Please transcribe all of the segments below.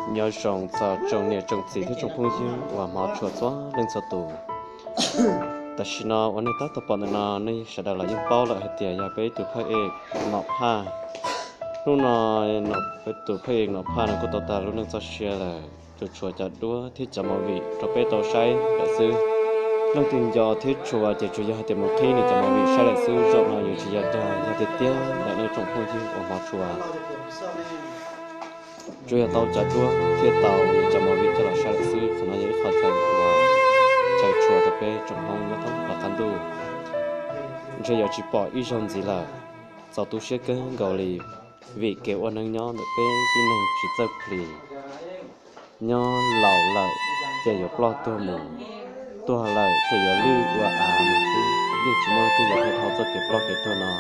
Nyob zoo txog tsoom niam tsoom txiv thiab tsoom phooj ywg uas hmov tshua txhua leej txhua tus. Tam sim no uas nej tab tom pom ntawm no nej sawv daws los yeej paub lawm hais tias yog peb tus phaj ej Nom Phaj. Hnub no peb tus phaj ej Nom Phaj no kuj tau tag lub neej txoj sia lawm, tsuas tshuav cov duab thiab cov movie rau peb tau saib lawm xwb. Leej twg nco thiab tshua ces tsuas yog hais tias mus qhib nws cov movie saib lawm xwb, zaum no yuav tsis yog dag, yog tiag tiag ntawm nej tsoom phooj ywg uas hmov tshua. Tsuas yog tau cov duab thiab tau nws cov movie coj los saib lawm xwb. Qhov no yog ib qho chaw uas chaw tshua rau peb tsoom Hmoob nyob thoob plaws qab ntuj. Ntshe yuav tsis pom ib zaug ntxiv lawm. Txaus tu siab kawg nkaus li, vim kev ua neeg nyob ntawm peb tib neeg tsis txawj plis. Nyob laus lawm ces yuav ploj tuag mus, tuag lawm ces yuav lwj ua av mus xwb, yeej tsis muaj leej twg yuav dhau txoj kev ploj kev tuag no.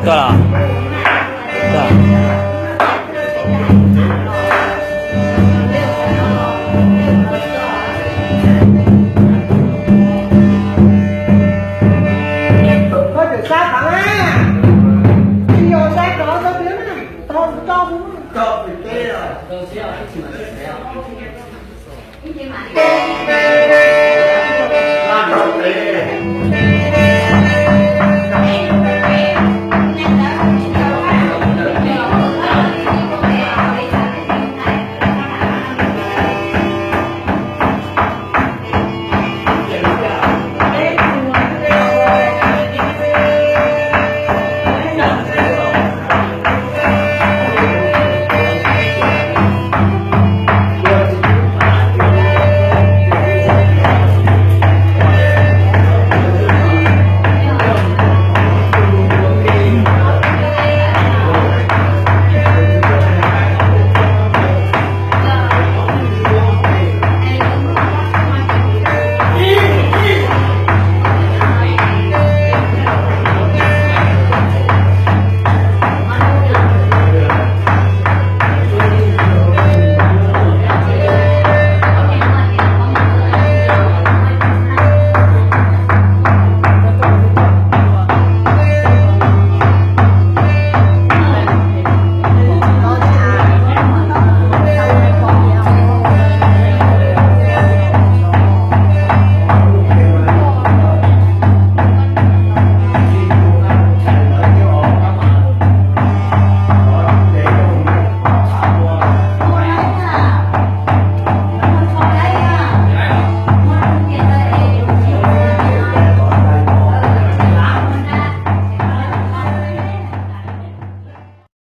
Koj los? Koj. Koj tseem sab qhov na, tsis yog sab qhov tau tiag na, tau tau.